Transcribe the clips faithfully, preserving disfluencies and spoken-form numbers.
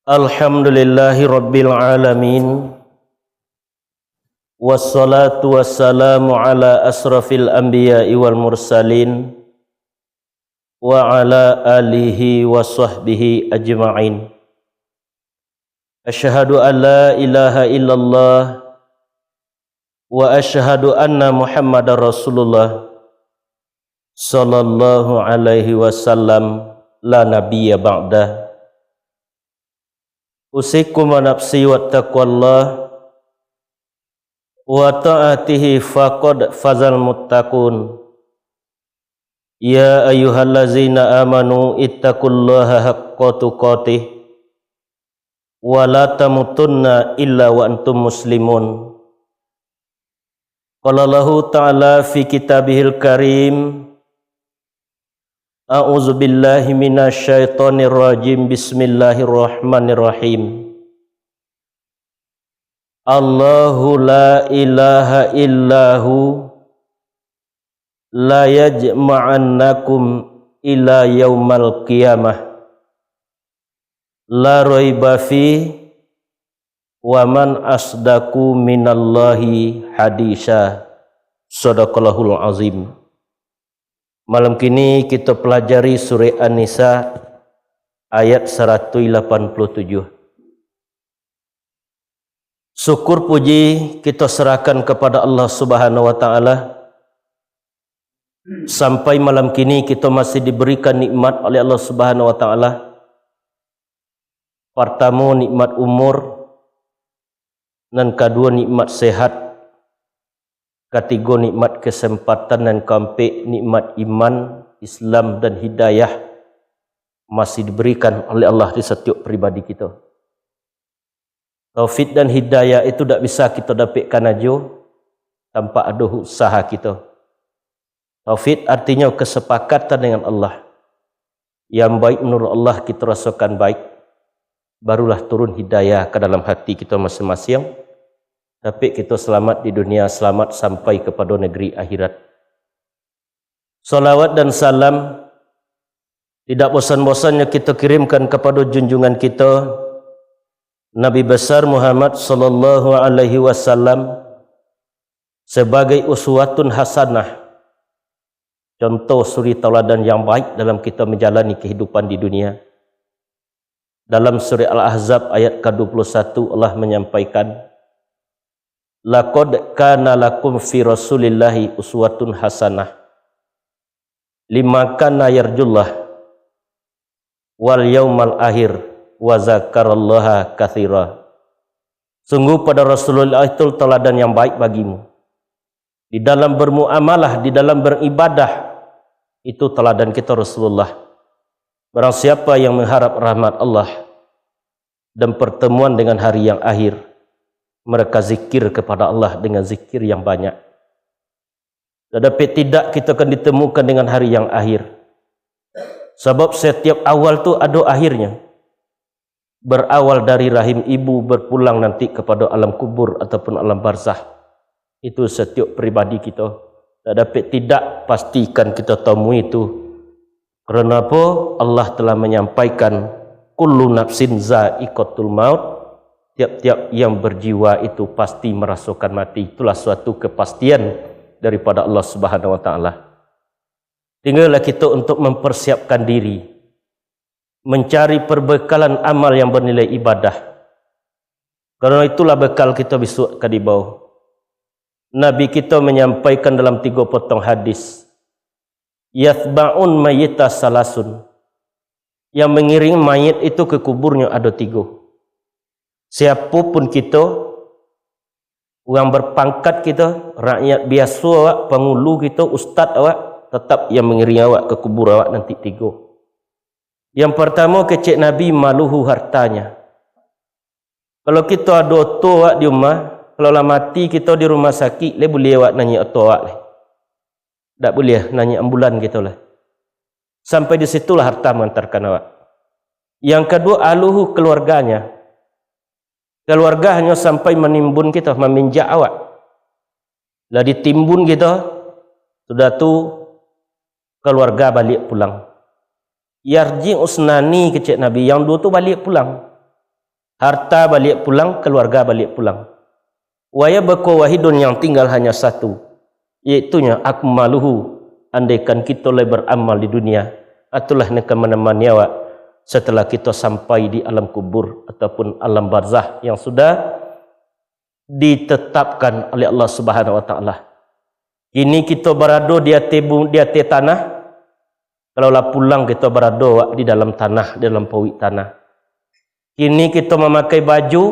Alhamdulillahi rabbil alamin. Wassalatu wassalamu ala asrafil anbiya'i wal mursalin, wa ala alihi wa sahbihi ajma'in. Asyhadu an la ilaha illallah, wa asyhadu anna Muhammadar Rasulullah, sallallahu alaihi wasallam, la nabiyya ba'dah. Usikum wa nafsi wa taqwallah, wa ta'atihi faqad fazal muttaqun. Ya ayyuhallazina amanu ittaqullaha haqqa tuqatih, wa la tamutunna illa wa antum muslimun. Qala Allahu ta'ala fi kitabihil karim, a'udzu billahi minasy syaithanir rajim, bismillahirrahmanirrahim. Allahu la ilaha illahu, la yajma'annakum ila yaumal qiyamah, la raiba fi, wa man asdaqu minallahi hadisa. Sadaqallahul azim. Malam kini kita pelajari surah An-Nisa ayat saratus lapan puluh tujuh. Syukur puji kita serahkan kepada Allah Subhanahu wa Ta'ala. Sampai malam kini kita masih diberikan nikmat oleh Allah Subhanahu wa Ta'ala. Pertama, nikmat umur. Nan kaduo, nikmat sehat. Katigo, nikmat kesempatan. Dan kaampek, nikmat iman, Islam, dan hidayah masih diberikan oleh Allah di setiap pribadi kita. Taufik dan hidayah itu dak bisa kita dapatkan ajo tanpa ado usaha kita. Taufik artinyo kesepakatan dengan Allah. Yang baik menurut Allah kita rasakan baik, barulah turun hidayah ke dalam hati kita masing-masing. Tapi kita selamat di dunia, selamat sampai kepada negeri akhirat. Salawat dan salam tidak bosan-bosannya kita kirimkan kepada junjungan kita, Nabi besar Muhammad sallallahu alaihi wasallam, sebagai uswatun hasanah, contoh suri tauladan yang baik dalam kita menjalani kehidupan di dunia. Dalam surah Al-Ahzab ayat ka dua puluh satu, Allah menyampaikan, "Laqad kana lakum fi Rasulillahi uswatun hasanah, liman kana yarjullah wal yaumal akhir, wa zakarallaha katsira." Sungguh pada Rasulullah itu tauladan yang baik bagimu. Di dalam bermuamalah, di dalam beribadah, itu tauladan kita Rasulullah. Barang siapa yang mengharap rahmat Allah dan pertemuan dengan hari yang akhir, mereka zikir kepada Allah dengan zikir yang banyak. Tetapi tidak kita akan ditemukan dengan hari yang akhir. Sabab setiap awal tu ado akhirnya. Berawal dari rahim ibu, berpulang nanti kepada alam kubur ataupun alam barzah. Itu setiap pribadi kita. Tetapi tidak pastikan kita temui itu. Karena apa? Allah telah menyampaikan, "Kullu nafsin za'iqatul maut." Tiap-tiap yang berjiwa itu pasti merasakan mati. Itulah suatu kepastian daripada Allah Subhanahu wa Ta'ala. Tinggallah kita untuk mempersiapkan diri, mencari perbekalan amal yang bernilai ibadah. Karena itulah bekal kita besok ka dibawa. Nabi kita menyampaikan dalam tiga potong hadis, "Yatba'un mayyita salasun." Yang mengiring mayit itu ke kuburnya ada tiga. Siapapun kita, urang berpangkat kita, rakyat biasa awak, pangulu kita, ustaz awak, tetap yang mengiring awak ke kubur awak nanti tiga. Yang pertama, kecek Nabi, maluhu, hartanya. Kalau kita ada oto awak di rumah, kalau lah mati kita di rumah sakit, lai buliah awak nanyik oto awak lai. Dak buliah nanyik ambulan kita lah. Sampai di situlah harta mengantarkan awak. Yang kedua, aluhu, keluarganya. Keluarga hanyo sampai manimbun kita, maminjak awak. Lah ditimbun kita, sudah tu keluarga baliak pulang. Yarji usnani, kecek Nabi, yang duo tu baliak pulang. Harta baliak pulang, kaluarga baliak pulang. Wa yabqa wahidun, yang tinggal hanya satu, yaitunyo akmaluhu, andaikan kito lai baramal di dunia, itulah nan ka manamani awak setelah kito sampai di alam kubur ataupun alam barzah yang sudah ditetapkan oleh Allah Subhanahu wa Ta'ala. Kini kito barado di ateh bu-, di ateh tanah, kalau lah pulang kito barado awak di dalam tanah, di dalam pauik tanah. Kini kito mamakai baju,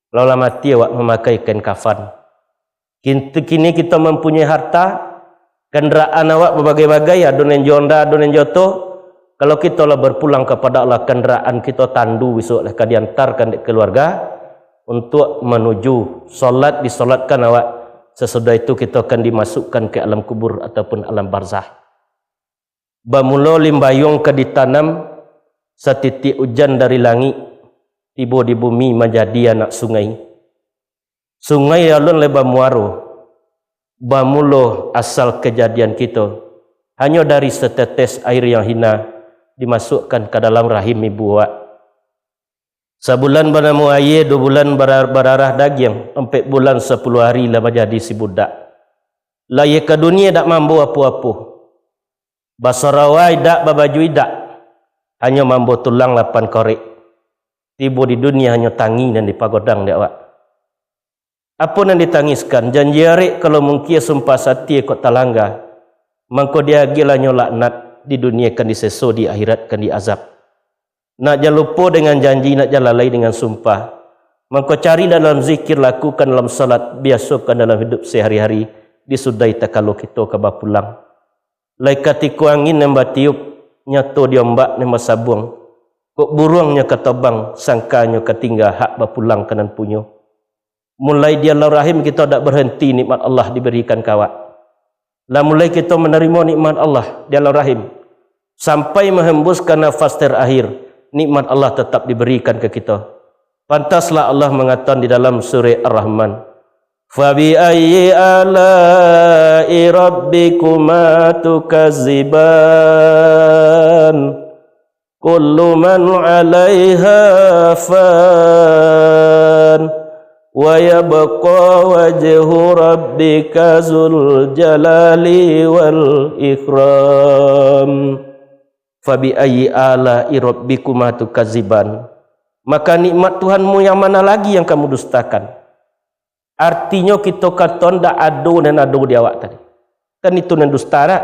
kalau lah mati awak mamakai kain kafan. Kintu kini kito mampunyoi harta, kandaraan awak babagai-bagai, ado nan jo Honda, ado nan jo oto. Kalau kito lah berpulang kepada Allah, kandaraan kito tandu bisuak lah ka diantarkan dek keluarga untuk manuju solat, disolatkan awak sesudah itu kito akan dimasukkan ke alam kubur ataupun alam barzah. Bamulo limbayuang ka ditanam, satitiak ujan dari langik tibo di bumi manjadi anak sungai. Sungai alun lai bamuaro. Bamulo asal kejadian kito hanyo dari setetes air yang hina dimasukkan ka dalam rahim ibu awak. Sabulan banamo aia, duo bulan bara-, bararah dagiang, ampek bulan sapuluah ari lah manjadi si budak. Lahia ka dunia dak mambo apo-apo. Basarawa idak, babaju idak, hanyo mambo tulang lapan korek. Tibo di dunia hanyo tangi nan dipagodang dek awak. Apo nan ditangiskan? Janji arek kalau mungkin sumpah satia kok talangga, mangko diagiahnyo laknat, di dunia kan diseso, di akhirat kan diazab. Nak jan lupo dengan janji, nak jan lalai dengan sumpah. Mangko cari dalam zikir, lakukan dalam salat, biasokan dalam hidup sehari-hari, disudahi takalo kito ka bapulang. Lai katiko angin nan batiup, nyato di ombak nan basabuang. Kok buruang nyo ka tobang, sangka nyo ka tingga, hak bapulang ka nan punyo. Mulai di alam rahim kito dak berhenti nikmat Allah diberikan ka awak. Lah mulai kito manarimo nikmat Allah di alam rahim, sampai mahembuskan nafas terakhir, nikmat Allah tetap diberikan ka kito. Pantaslah Allah mangatokan di dalam surah Ar-Rahman, "Fabi ayyi ala'i rabbikuma tukaziban? Kullu man 'alaiha fan, wa yabqa wajhu rabbika zul jalali wal ikram. Fabi ayyi ala'i rabbikuma tukaziban?" Maka nikmat Tuhanmu yang mana lagi yang kamu dustakan? Artinyo, kito kato ndak ado nan ado di awak tadi. Kan itu nan dusta, nak?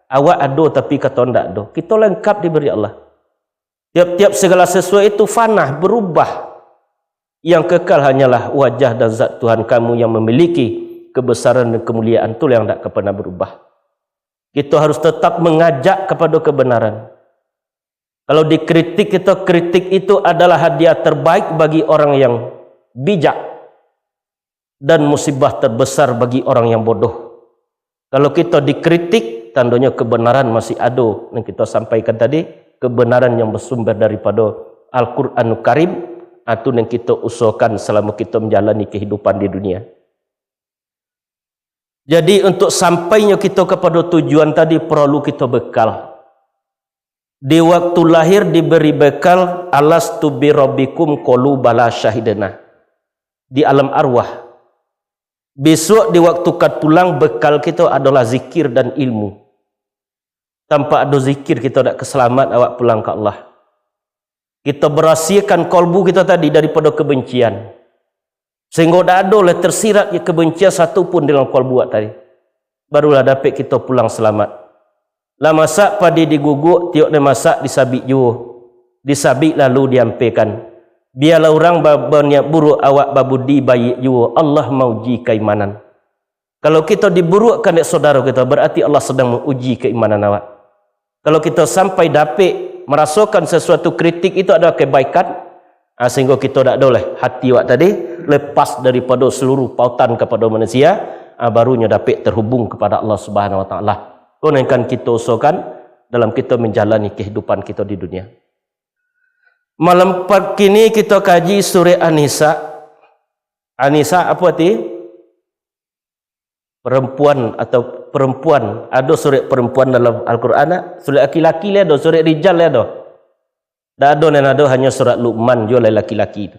Awak ado, tapi kato ndak ado. Kito lengkap diberi Allah. Tiap-tiap segala sesuatu itu fana, berubah. Yang kekal hanyalah wajah dan zat Tuhan kamu yang memiliki kebesaran dan kemuliaan, tu yang ndak ka pernah berubah. Kito harus tetap mengajak kepada kebenaran. Kalau dikritik kito, kritik itu adalah hadiah terbaik bagi orang yang bijak dan musibah terbesar bagi orang yang bodoh. Kalau kito dikritik, tandonyo kebenaran masih ado, nan kito sampaikan tadi, kebenaran yang bersumber daripado Al-Quran Karim, itu nan kito usahakan selama kito menjalani kehidupan di dunia. Jadi, untuk sampainyo kito kapado tujuan tadi, perlu kito bekal. Di waktu lahir diberi bekal, "Alastu birabbikum?" Qalu, "Bala, syahidna." Di alam arwah. Besok di waktu ka pulang, bekal kito adalah zikir dan ilmu. Tanpa ado zikir, kito dak ka salamat awak pulang ka Allah. Kito berasiakan kalbu kito tadi daripado kebencian, sehinggo dak ado lai tersirat kebencian satu pun dalam kalbu awak tadi. Barulah dapek kito pulang salamat. Lah masak padi diguguk, tiok nan masak disabik juo. Disabik lalu diampekan. Bialah urang ba-, baniat buruk, awak babudi baiak juo. Allah mauji kaimanan. Kalau kito diburuakkan dek saudaro kito, berarti Allah sedang mauji keimanan awak. Kalau kito sampai dapek marasokan sesuatu kritik itu adalah kebaikan, ah, sehinggo kito dak ado lai hati awak tadi lepas daripado seluruh pautan kapado manusia, ah, barunyo dapek terhubung kepada Allah Subhanahu Wa Taala. Ko nan kan kito usahakan dalam kito menjalani kehidupan kito di dunia. Malam pa-, kini kito kaji surah An-Nisa. An-Nisa apo arti? Perempuan atau perempuan. Ado surek perempuan dalam Al-Quran, ah? Surek laki-laki lah ado, surek rijal lah ado. Ndak ado nan ado, hanyo surat Luqman juo lai laki-laki tu.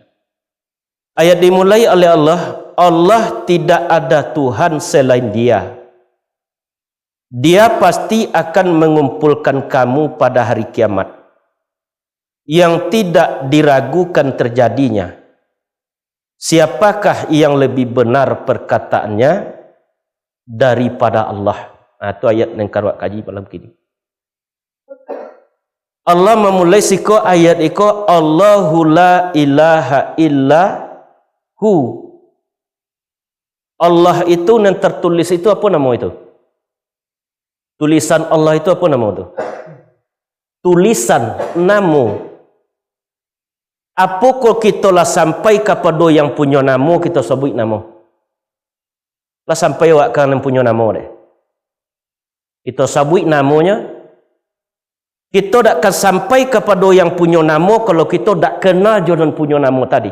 Ayat dimulai oleh Allah, "Allah tidak ada Tuhan selain Dia. Dia pasti akan mengumpulkan kamu pada hari kiamat, yang tidak diragukan terjadinya. Siapakah yang lebih benar perkataannya daripada Allah?" Nah, tu ayat nan karuak kaji malam kini. Allah mamulai siko ayat iko, "Allahu la ilaha illa hu." Allah itu nan tertulis itu apo namo itu? Tulisan Allah itu apo namo tu? Tulisan, namo. Apo kok kito lah sampai kapado yang punyo namo, kito sabuik namo? Lah sampai awak ka nan punyo namo deh? Kito sabuik namonyo, kito dak ka sampai kapado yang punyo namo, kalau kito dak kenal jo nan punyo namo tadi.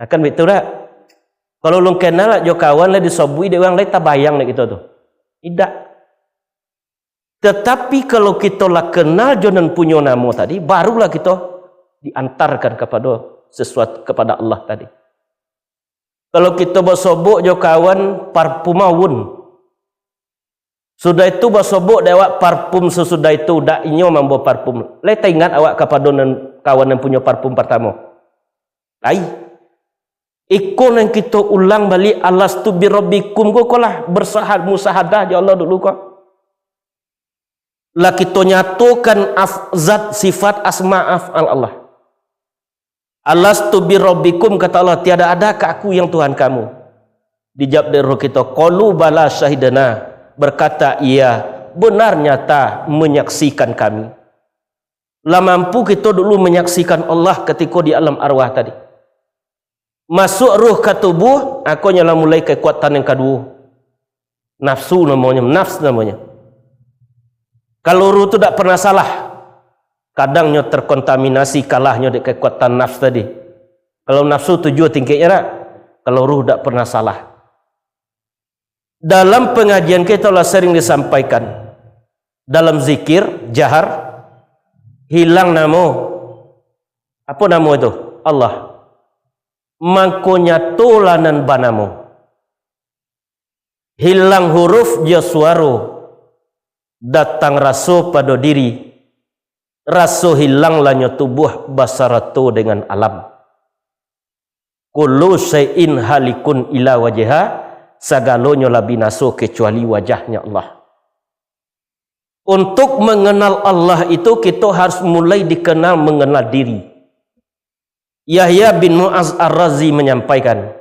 Akan bitu dak? Kalau ulun kenal jo kawan, lah disobui dek urang, lai tabayang dek kito tu? Idak. Tetapi kalau kito lah kenal jo nan punyo namo tadi, barulah kito diantarkan kapado sesuatu, kapado Allah tadi. Kalau kito basobok jo kawan, parfum awun. Sudah itu basobok dek awak parfum sasudah itu, dak inyo mambawa parfum. Lai taingat awak kapado nan, kawan nan punyo parfum partamo? Lai. Iko nan kito ulang baliak, "Alastu birabbikum" ko, ko lah bersahad-, musahadah jo Allah dulu ko. Lah kito nyatokan af-, zat, sifat, asma, af'al Allah. "Alastu birabbikum," kata Allah, "tiada adakah Aku yang Tuhan kamu?" Dijawab dek roh kito, "Qalu bala syahidna," berkata, "Iya, benar nyata menyaksikan kami." Lah mampu kito dulu menyaksikan Allah katiko di alam arwah tadi. Masuak ruh ka tubuh, akonyo lah mulai kekuatan yang kaduo. Nafsu namonyo, nafs namonyo. Kalau ruh tu dak pernah salah, kadang nyo terkontaminasi, kalahnyo dek kekuatan nafs tadi. Kalau nafsu tujuh tingkeknyo dak, kalau ruh dak pernah salah. Dalam pengajian kito lah sering disampaikan, dalam zikir, jahar, hilang namo. Apo namo itu? Allah. Mangko nyatolah nan banamo. Hilang huruf jo suaro, datang raso pado diri, raso hilang lah nyo tubuh basarato dengan alam. "Kullu syai'in halikun illa wajha," sagalonyo lah binaso kecuali wajahnya Allah. Untuk mengenal Allah itu, kito harus mulai dikenal mengenal diri. Yahya bin Mu'az Ar-Razi menyampaikan,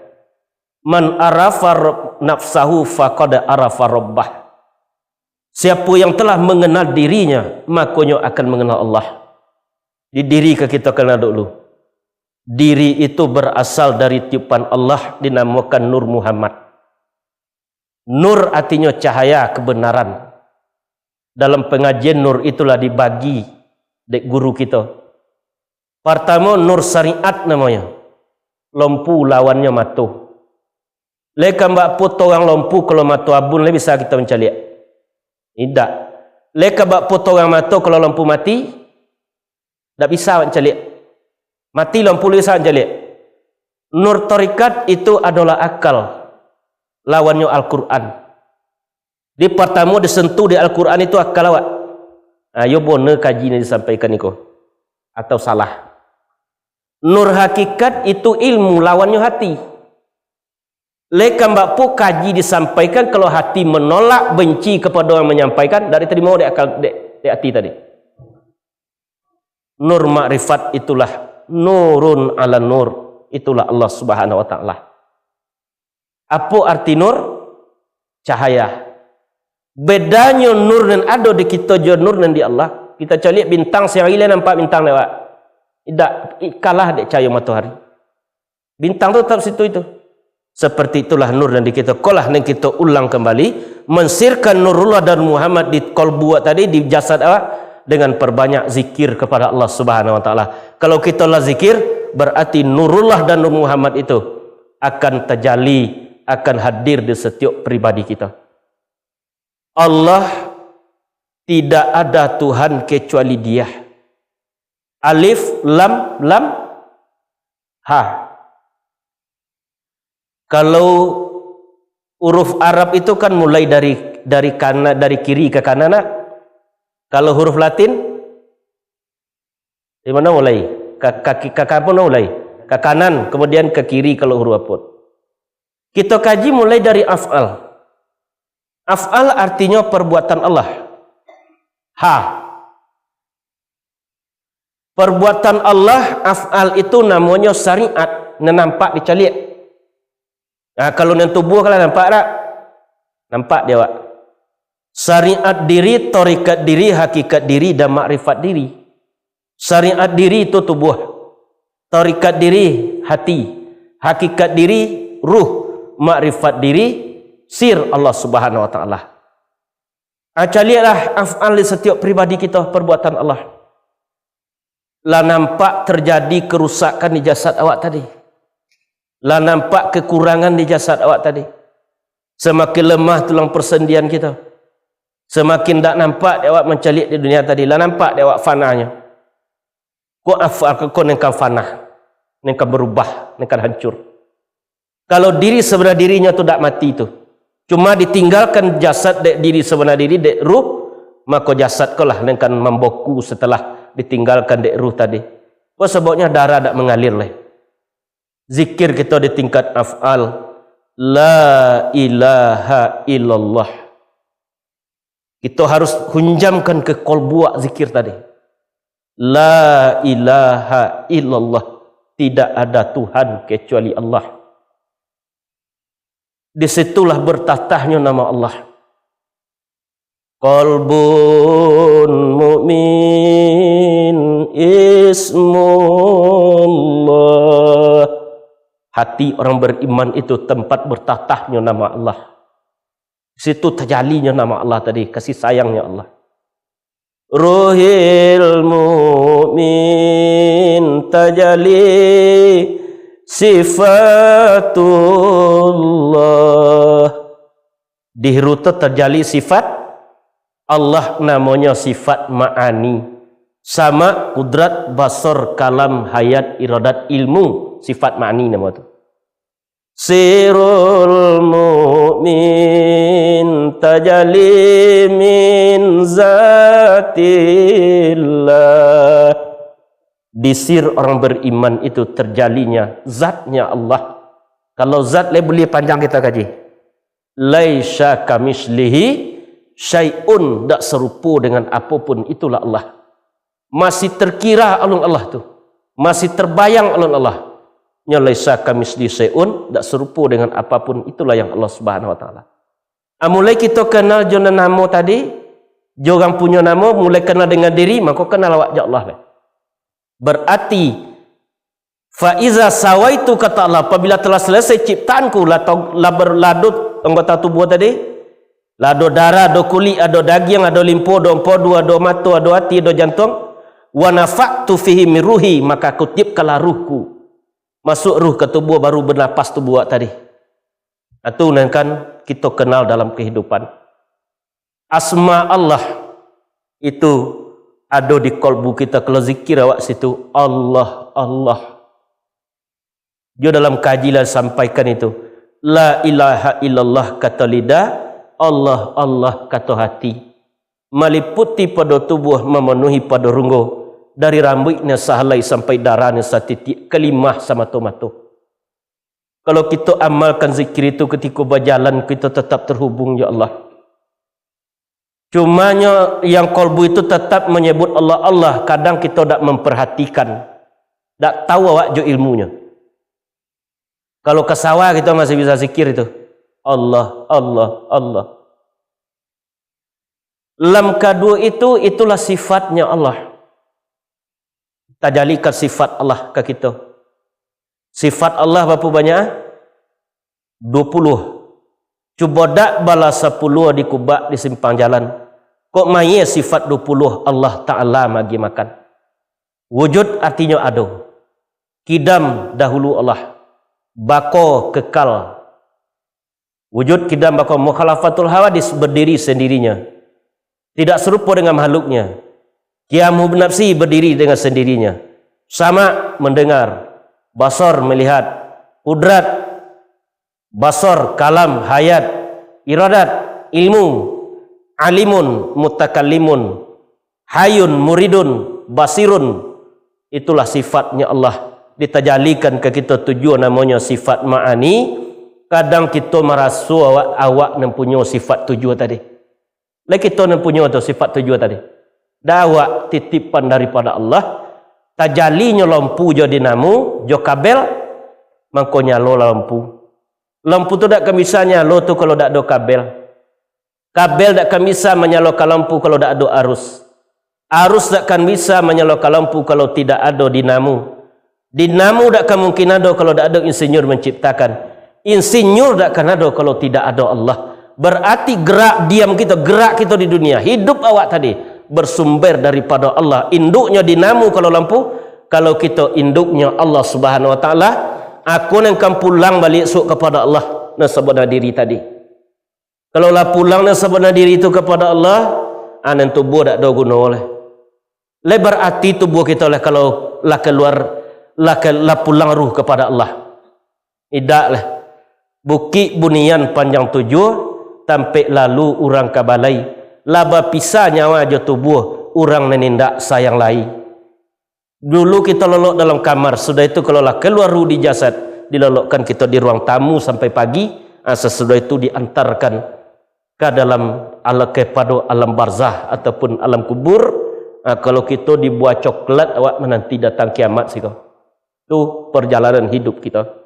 "Man arafa rabb-, nafsahu faqad arafa rabbah." Siapo yang telah mengenal dirinya, makonyo akan mengenal Allah. Di diri ka kito kenal dulu. Diri itu berasal dari tiupan Allah, dinamokan Nur Muhammad. Nur artinyo cahaya kebenaran. Dalam pengajian, nur itulah dibagi dek guru kito. Partamo, nur syariat namonyo. Lompu lawannyo mato. Lai ka bak apo torang lompu, kalau mato abun lai bisa kito mancaliak? Indak. Lai ka bak apo torang mato kalau lompu mati? Ndak bisa awak caliak. Mati lompu, lai bisa awak caliak? Nur tarikat itu adolah akal, lawannyo Al-Quran. Di partamo disentuh di Al-Quran itu akal awak. Ha, yo bona kaji nan disampaikan niko. Atau salah? Nur hakikat itu ilmu, lawannyo hati. Lai ka bak apo kaji disampaikan, kalau hati menolak, benci kepada orang menyampaikan, ndak ditarimo dek akal, dek, dek hati tadi. Nur makrifat itulah nurun ala nur, itulah Allah Subhanahu wa Taala. Apo arti nur? Cahaya. Bedanyo nur nan ado di kito jo nur nan di Allah. Kito caliak bintang sahari lai nampak bintang dek awak? Indak, i-, kalah dek cahayo matohari. Bintang tu tetap situ itu. Seperti itulah nur nan di kito. Kolah nan kito ulang kembali, mensirkan Nurullah dan Muhammad di kolbu awak tadi, di jasad awak, dengan perbanyak zikir kepada Allah Subhanahu wa Taala. Kalau kito lah zikir, berarti Nurullah dan Nur Muhammad itu akan terjali, akan hadir di setiap pribadi kita. Allah, tidak ada Tuhan kecuali Dia. Alif, lam, lam, ha. Kalau huruf Arab itu kan mulai dari, dari kana-, dari kiri ke kanan, nak? Kalau huruf Latin, di mana mulai? Ka, ka, ka, ka apa mulai? Ke kanan, kemudian ke kiri kalau huruf apa. Kita kaji mulai dari af'al. Af'al artinya perbuatan Allah. Ha. Perbuatan Allah, af'al itu namonyo syariat, nan nampak dicaliak. Nah, kalau nan tubuh kan lah nampak tak? Nampak dek awak. Syariat diri, tarikat diri, hakikat diri, dan makrifat diri. Syariat diri itu tubuh. Tarikat diri hati. Hakikat diri ruh. Makrifat diri sir Allah Subhanahu Wa Taala. Ah, caliaklah af'al di setiap pribadi kita, perbuatan Allah. Lah nampak terjadi kerusakan di jasad awak tadi. Lah nampak kekurangan di jasad awak tadi. Semakin lemah tulang persendian kita. Semakin dak nampak dek awak mancaliak di dunia tadi. Lah nampak dek awak fananyo. Ko af'al ko, ko nan kan fana, nan kan berubah, nan kan hancur. Kalau diri sebenar dirinyo tu dak mati tu, cuma ditinggalkan jasad dek diri sebenar diri, dek ruh, mako jasad ko lah nan kan mamboku setelah ditinggalkan dek ruh tadi. Ko sababnyo darah dak mangalir lai. Zikir kito di tingkat af'al, la ilaha illallah. Kito harus hunjamkan ke kolbu awak zikir tadi. La ilaha illallah. Tidak ada Tuhan kecuali Allah. Di situlah bertatahnyo nama Allah. Qalbun mu'min ismullah. Hati orang beriman itu tempat bertatahnyo nama Allah. Situ tajalinyo nama Allah tadi, kasih sayangnyo Allah. Ruhil mu'min tajali sifatullah. Di ruh tu tajali sifat Allah, namonyo sifat ma'ani. Sama, kudrat, basar, kalam, hayat, iradat, ilmu. Sifat ma'ani namo tu. Sirul mu'min tajali min zatillah. Di sir orang beriman itu terjalinya zatnya Allah. Kalau zat lai buliah panjang kita kaji. Laisa kamislihi syai'un, dak serupo dengan apapun, itulah Allah. Masih terkira alun Allah tu. Masih terbayang alun Allah. Nyo laisa kamislihi syai'un, dak serupo dengan apapun, itulah yang Allah Subhanahu Wa Taala. Ah, mulai kito kenal jo nan namo tadi, jo urang punyo namo, mulai kenal dengan diri, mako kenal awak jo Allah. Berarti, fa iza sawaitu, kata Allah, apabila telah selesai ciptaanku, lah tau-, lah berladut anggota tubuh tadi, lah ado darah, ado kulik, ado dagiang, ado limpo, ado empedu, ado mato, ado ati, ado jantuang, wa nafakhtu fihi min ruhi, maka kutiupkanlah ruhku. Masuk ruh ka tubuh, baru bernapas tubuh awak tadi. Nah, tu nan kan kito kenal dalam kehidupan. Asma Allah itu ado di kolbu kita. Kalau zikir awak situ, Allah, Allah. Jo dalam kaji lah sampaikan itu, la ilaha illallah kato lidah, Allah, Allah kato hati. Maliputi pado tubuh, mamanuhi pado runggo, dari rambuiknyo sahalai sampai darahnyo satitiak, ka limah samato-mato. Kalau kito amalkan zikir itu katiko bajalan, kito tatap terhubung jo Allah. Cumanyo yang kolbu itu tatap manyebut Allah, Allah, kadang kito dak mamparhatikan, dak tau awak jo ilmunyo. Kalau ka sawah kito masih bisa zikir itu, Allah, Allah, Allah. Lam kaduo itu, itulah sifatnya Allah. Tajalikan sifat Allah ka kito. Sifat Allah bara banyak? Duo puluah. Cubo dak bala sapuluah dikubak di simpang jalan. Kok mayie sifat duo puluah Allah Ta'ala maagiah makan. Wujud artinyo ado. Kidam dahulu Allah. Bako kekal. Wujud kidam bako, mukhalafatul hawadis, berdiri sendirinya. Tidak serupa dengan makhluknya. Qiyamu binafsi, berdiri dengan sendirinya. Sama' mendengar, basar melihat, kudrat, basar, kalam, hayat, iradat, ilmu, alimun, mutakallimun, hayun, muridun, basirun. Itulah sifatnya Allah. Ditajalikan ka kito tujuh namonyo sifat ma'ani. Kadang kito maraso awak, awak nan punyo sifat tujuh tadi. Lah kito nan punyo tu sifat tujuh tadi. Dah awak titipan daripada Allah, tajalinyo lampu jo dinamo, jo kabel, mangko nyalolah lampu. Lampu tu dak kan bisa nyalo tu kalau dak ado kabel. Kabel dak kan bisa manyalokan lampu kalau dak ado arus. Arus dak kan bisa manyalokan lampu kalau tidak ado dinamo. Dinamo dak kan mungkin ado kalau dak ado insinyur manciptakan. Insinyur dak kan ado kalau tidak ado Allah. Berarti gerak diam kito, gerak kito di dunia, hidup awak tadi bersumber daripada Allah. Induknyo dinamo kalau lampu, kalau kito induknyo Allah Subhanahu Wa Taala, ako nan kan pulang baliak suok kepada Allah nan sabana diri tadi. Kalau lah pulang nan sabana diri tu kepada Allah, ah, nan tubuah dak ado guno lah. Lah berarti tubuah kito lah kalau lah keluar, lah, ke, lah pulang ruh kepada Allah. Idak lah. Bukik bunian panjang tujuh, tampek lalu urang ka balai. Lah bapisah nyawa jo tubuah, urang nan indak sayang lai. Dulu kito lolok dalam kamar, sudah itu kalau lah keluar ruh di jasad, dilolokkan kito di ruang tamu sampai pagi, ah, sasudah itu diantarkan ka dalam ala-, kepada alam barzah ataupun alam kubur. Ah, kalau kito dibuah coklat, awak mananti datang kiamat siko. Tu perjalanan hidup kito.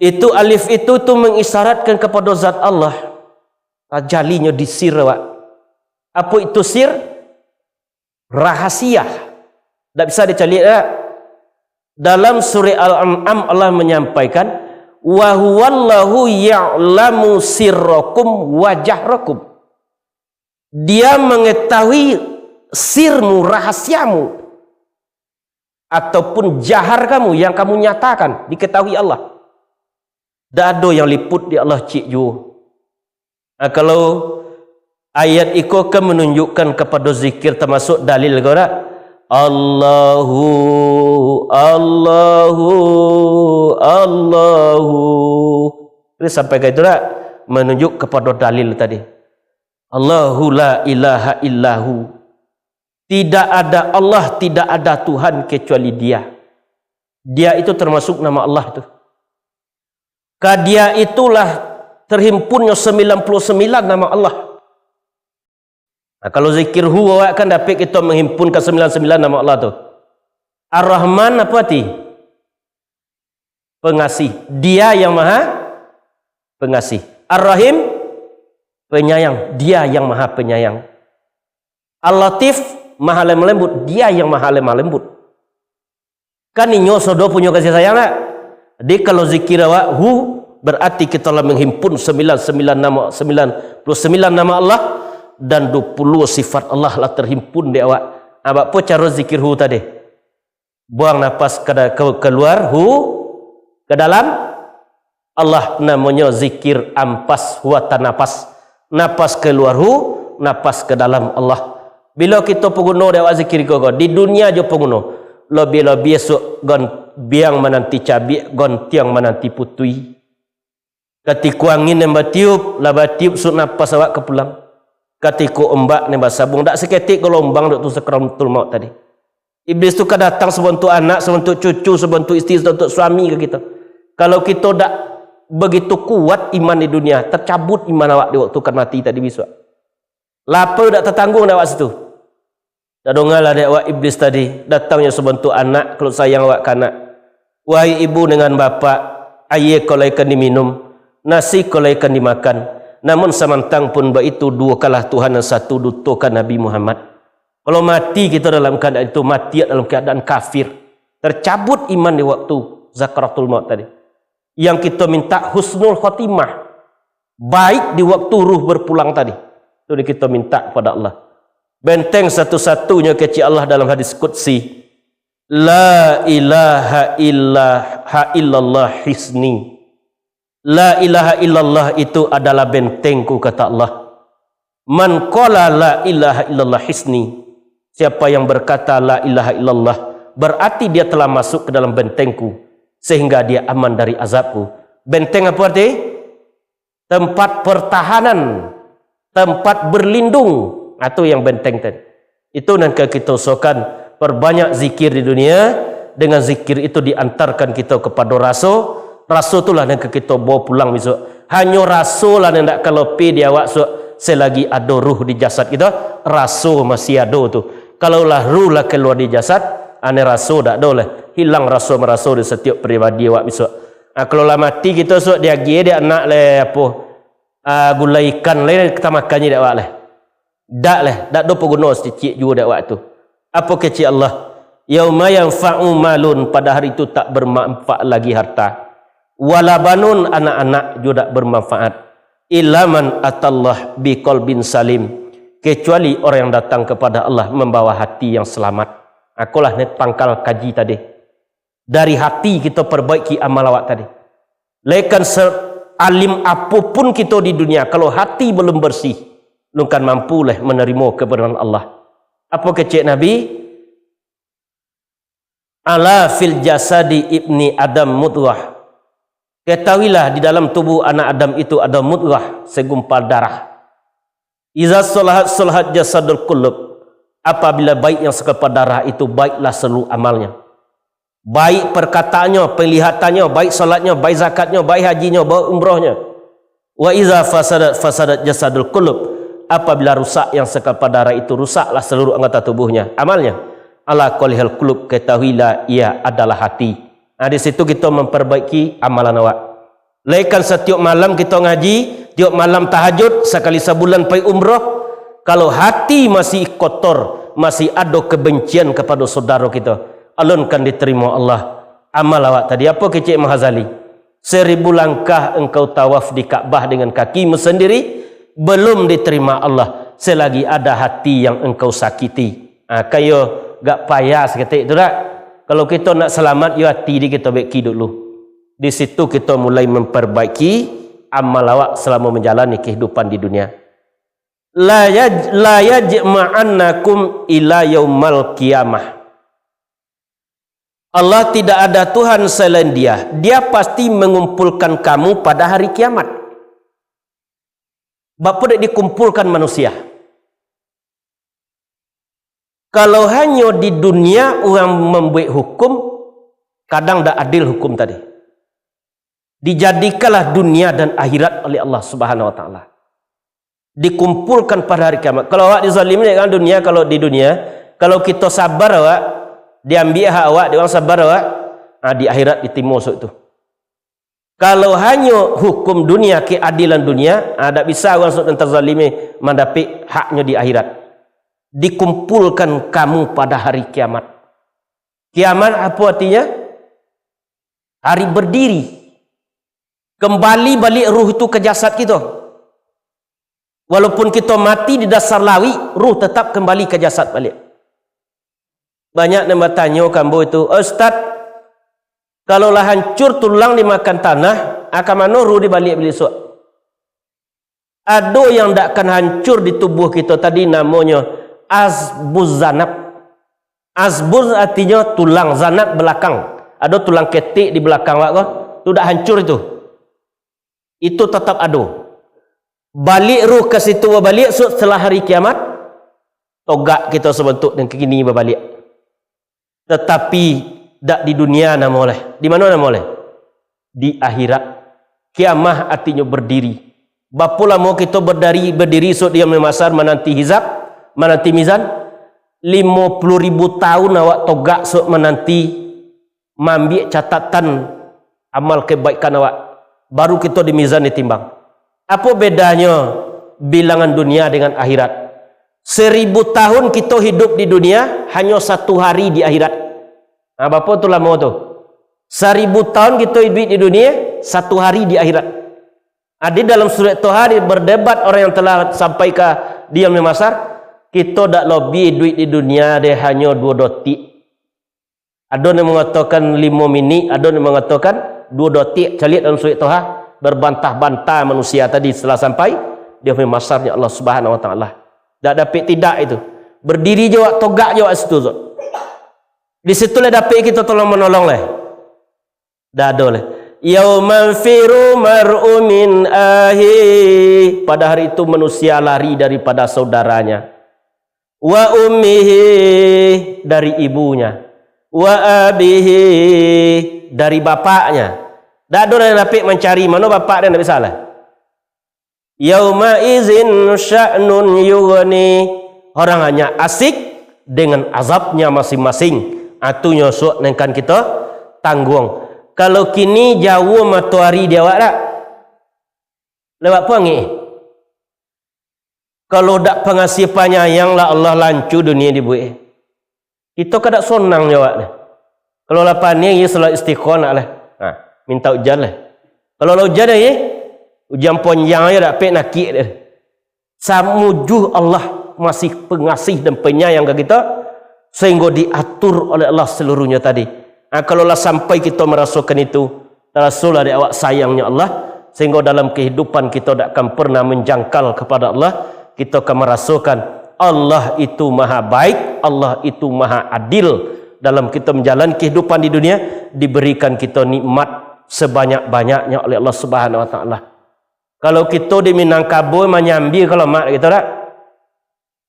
Itu alif itu tu mengisyaratkan kepada zat Allah. Tajalinyo di sir awak. Apa itu sir? Rahasia. Dak bisa dicaliak dak? Dalam surah Al-An'am Allah menyampaikan, "Wa huwallahu ya'lamu sirrakum wa jahrakum." Dia mengetahui sirmu, rahasiamu, ataupun jahar kamu yang kamu nyatakan, diketahui Allah. Dak ado yang liput di Allah ciek juo. Nah, kalau ayat iko kan menunjukkan kepada zikir, termasuk dalil ko dak? Allahu, Allahu, Allahu. Jadi sampai ka itu dak? Menunjuk kepada dalil tadi. Allahu la ilaha illahu. Tidak ada Allah, tidak ada Tuhan kecuali Dia. Dia itu termasuk nama Allah tu. Ka Dia itulah terhimpunnyo sembilan puluh sembilan nama Allah. Nah, kalau zikir hu awak kan dapek kito menghimpun ka sembilan sembilan nama Allah tu. Ar-Rahman apa arti? Pengasih. Dia yang maha pengasih. Ar-Rahim, penyayang. Dia yang maha penyayang. Al-Latif, maha lemah lembut. Dia yang maha lemah lembut. Kan inyo sodo punyo kasih sayang, nak? Jadi, kalau zikir awak hu, berarti kito lah menghimpun sembilan sembilan nama, sembilan puluh sembilan nama Allah, dan dua puluh sifat Allah lah terhimpun di awak. Ah, bak apo caro zikir hu tadi? Buang napas ka da-, ka-, kaluar, hu, ka dalam. Allah namonyo zikir ampas wa tanapas. Napas kaluar hu, napas ka dalam Allah. Bilo kito paguno dek awak zikir iko ko, di dunia jo paguno. Lobiah-lobiah esok gon-, biang mananti cabiak, gontiang mananti putui. Katiko angin nan batiup, lah batiup suok napas awak ka pulang. Katiko ombak nan basabuang, dak saketek galombang dek tu sakaratul maut tadi. Iblis tu ka datang sabantuak anak, sabantuak cucu, sabantuak isteri, sabantuak suami ka kito. Kalau kito dak begitu kuat iman di dunia, tercabut iman awak di waktu kan mati tadi bisuak. Lapeh dak tatangguang dek awak situ. Tadongalah dek awak Iblis tadi, datangnyo sabantuak anak, kalau sayang awak ka anak. Wahai ibu dengan bapak, aia ko lai kan diminum, nasi ko lai kan dimakan. Namun samantang pun baitu, duokanlah Tuhan nan satu, dutokan Nabi Muhammad. Kalau mati kito dalam kaadaan itu, mati dalam kaadaan kafir. Tercabut iman di waktu sakaratul maut tadi. Yang kito minta husnul khotimah, baik di waktu ruh berpulang tadi. Itu yang kito minta kepada Allah. Benteng satu-satunyo kecek Allah dalam hadis qudsi, "La ilaha illa, ha illallah hisni." La ilaha illallah itu adalah bentengku, kata Allah. "Man qala la ilaha illallah hisni." Siapa yang berkata, "La ilaha illallah," berarti dia telah masuk ke dalam bentengku, sehingga dia aman dari azabku. Benteng apa arti? Tempat pertahanan, tempat berlindung. Nah, tu yang benteng tadi. Itu nan ka kita usahakan, perbanyak zikir di dunia. Dengan zikir itu diantarkan kita kepada raso. Raso tu lah nan ka kita bawa pulang besok. Hanyo raso lah nan dak ka lopeh di awak, sebab selagi ado ruh di jasad kita, raso masih ado tu. Kalau lah ruh lah kalua di jasad, ane raso dak ado lah. Hilang raso maraso di satiok pribadi awak besok. Ah, kalau lah mati kito, sok diagiah dek anak leh apo, ah, gulai ikan leh ka tamakan dek awak leh. Dak leh, dak do paguno sacicik juo dek awak tu. Apo kecek Allah? "Yauma yanfa'u malun," pada hari tu tak bermanfaat lagi harta. "Wala banun," anak-anak juo dak bermanfaat. "Illa man atallah biqalbin salim," kecuali orang yang datang kepada Allah membawa hati yang selamat. Akolah ni pangkal kaji tadi. Dari hati kita perbaiki amal awak tadi. Laikan sealim apopun kita di dunia, kalau hati belum bersih, lun kan mampu leh menerima kebenaran Allah. Apo kecek Nabi? "Ala fil jasadi ibni Adam mudghah." Ketahuilah, di dalam tubuh anak Adam itu ada mudghah, segumpal darah. "Iza solahat, solahat jasadul kulub." Apabila baik yang sakepa darah itu, baiklah seluruh amalnya. Baik perkataannyo, penglihatannyo, baik salatnyo, baik zakatnyo, baik hajinyo, baik umrahnyo. "Wa iza fasadat, fasadat jasadul kulub." Apabila rusak yang sakepa darah itu, rusaklah seluruh anggota tubuhnya, amalnya. "Ala qalihal kulub," ketahuilah, ia adalah hati. Nah, di situ kita memperbaiki amalan awak. Laikan satiok malam kito ngaji, tiok malam tahajud, sakali sabulan pai umroh. Kalau hati masih kotor, masih ado kebencian kapado saudaro kito, alun kan diterimo Allah amal awak tadi. Apo kecek Imam Ghazali? "Seribu langkah engkau tawaf di Ka'bah dengan kakimu sendiri, belum diterima Allah selagi ada hati yang engkau sakiti." Ah, kayo gak payah saketek tu dak? Kalau kito nak salamat, yo hati di kito beki dulu. Di situ kito mulai memperbaiki amal awak selama menjalani kehidupan di dunia. "La yaj-, la yajma'annakum ila yaumal qiyamah." Allah tidak ada Tuhan selain Dia. Dia pasti mengumpulkan kamu pada hari kiamat. Bapa dek dikumpulkan manusia. Kalau hanyo di dunia urang mambuek hukum, kadang dak adil hukum tadi. Dijadikanlah dunia dan akhirat oleh Allah Subhanahu Wa Taala. Dikumpulkan pada hari kiamat. Kalau awak dizalimi dek urang dunia, kalau di dunia, kalau kito sabar awak, diambiak hak awak, dek urang sabar awak, ah, di akhirat ditimo suak tu. Kalau hanyo hukum dunia, keadilan dunia, ah, dak bisa urang suak nan tazalimi mandapek haknyo di akhirat. Dikumpulkan kamu pada hari kiamat. Kiamat apo artinyo? Hari berdiri. Kembali baliak ruh tu ka jasad kito. Walaupun kito mati di dasar lauik, ruh tetap kembali ka jasad baliak. Banyak nan batanyo ka ambo itu, "Ustaz, kalau lah hancur tulang dimakan tanah, ah, ka mano ruh dibaliak bisuak?" Ado yang dak akan hancur di tubuh kito tadi, namonyo asbuz zanab. Asbuz artinyo tulang, zanab balakang. Ado tulang ketek di balakang awak ko, tu dak hancur itu. Itu tatap ado. Baliak ruh ka situ, baliak suak setelah hari kiamat, togak kito sabantuak nan kini babaliak. Tatapi dak di dunia namo leh. Di mano namo leh? Di akhirat. Kiamah artinyo berdiri. Bapo lamo kito berdari, berdiri suak di Yaumul Mahsyar mananti hisab, mananti mizan? Limo puluah ribu tahun awak togak suak mananti, maambiak catatan amal kebaikan awak, baru kito di mizan ditimbang. Apo bedanyo bilangan dunia dengan akhirat? Seribu tahun kito hidup di dunia, hanyo satu hari di akhirat. Nah, bapo tu lamo tu? Saribu tahun kito hidup di dunia, satu hari di akhirat. Adi dalam surat Toha di-, berdebat orang yang telah sampai ka di Yaumul Mahsyar, kito dak lobiah hidup di dunia deh, hanyo duo dotik. Ado nan mangatokan limo minik, ado nan mangatokan duo dotik. Caliak dalam surat Toha, berbantah-bantah manusia tadi setelah sampai di Yaumul Mahsyarnyo Allah Subhanahu Wa Taala. Dak dapek tidak itu. Berdiri jo awak, togak jo awak situ tu. Di situ lah dapek kito tolong-manolong lah. Dak ado lah. Yauma yafiru mar'u min ahi. Pada hari itu manusia lari daripada saudaranya. Wa ummihi, dari ibunya. Wa abihi, dari bapaknya. Dak ado lah dapek mancari mano bapak dia, dak bisa lah. Yauma izin sya'nun yughni. Orang hanya asik dengan azabnya masing-masing. Atunyo sok nan kan kito tangguang. Kalau kini jauah matoari di awak dak? Lewat puang eh. Kalau dak pangasih panyayang lah Allah, lancu dunia dibuek. Kito kadak sonang jo awak ni. Kalau lah paniang, iyo salat istiqo nak lah. Ha, minta ujan lah. Kalau lah ujan, ye, ujan ponjang aja dak pek nakik deh. Samujuh Allah masih pengasih dan penyayang ka kita, sehingga diatur oleh Allah seluruhnya tadi. Ha, kalau lah sampai kita merasakan itu, tarasolah dek awak sayangnyo Allah, sehingga dalam kehidupan kita dak akan pernah menjangkal kepada Allah. Kita akan merasakan Allah itu maha baik, Allah itu maha adil. Dalam kita menjalani kehidupan di dunia, diberikan kita nikmat sebanyak-banyaknya oleh Allah Subhanahu Wa Taala. Kalau kita di Minangkabau manyambia kalau mak kita dak?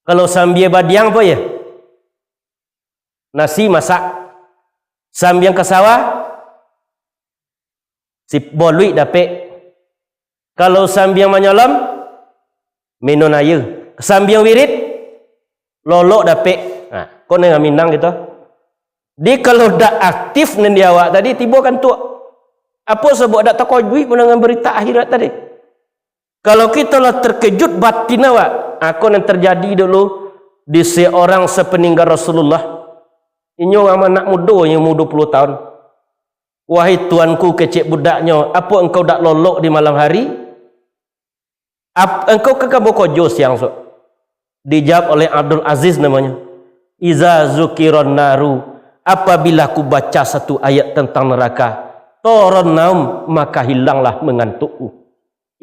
Kalau sambia badiang apa ya? Nasi masak. Sambiang ka sawah, si boluik dapek. Kalau sambiang manyolom, minun aia. Sambiang wirid, lolok dapek. Nah, ko nan Minang gitu. Di kalau dak aktif nan di awak tadi, tibo kantuak. Apo sabab dak takajuik mendengar berita akhirat tadi? Kalau kito lah terkejut batin awak, ako nan terjadi dulu di seorang sepeninggal Rasulullah. Inyo anak mudo, inyo umur dua puluh tahun. "Wahai tuanku," kecek budaknyo, "apo engkau dak lolok di malam hari? Ap-, engkau ka kabo kojo siang sok?" Dijawab oleh Abdul Aziz namonyo, "Iza zukiron naru, apabila ku baca satu ayat tentang neraka, toron naum, maka hilanglah mengantukku."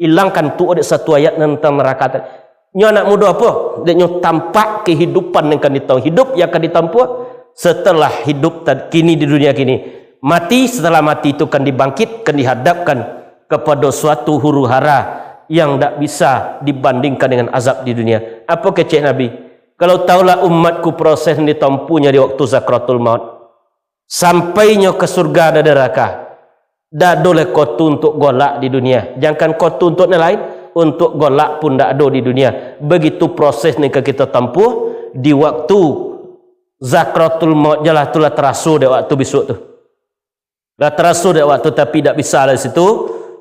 Ilangkan tu dek satu ayat nan tentang neraka tadi. Nyo anak mudo apo? Dek nyo tampak kehidupan yang akan ditam-, hidup yang akan ditampuah setelah hidup tad-, kini di dunia kini. Mati, setelah mati itu kan dibangkitkan, dihadapkan kepada suatu huru-hara yang dak bisa dibandingkan dengan azab di dunia. Apo kecek Nabi? "Kalau tahulah umatku proses yang ditampuhnyo di waktu sakratul maut. Sampainyo ka surga dan neraka. Dak ado lai kotu untuk golak di dunia. Jankan kotu untuk nan lain, untuk golak pun dak ado di dunia." Begitu proses nan ka kito tampuah di waktu sakratul maut, jalah tu lah taraso dek waktu bisuak tu. Lah taraso dek waktu, tapi dak bisa lah situ.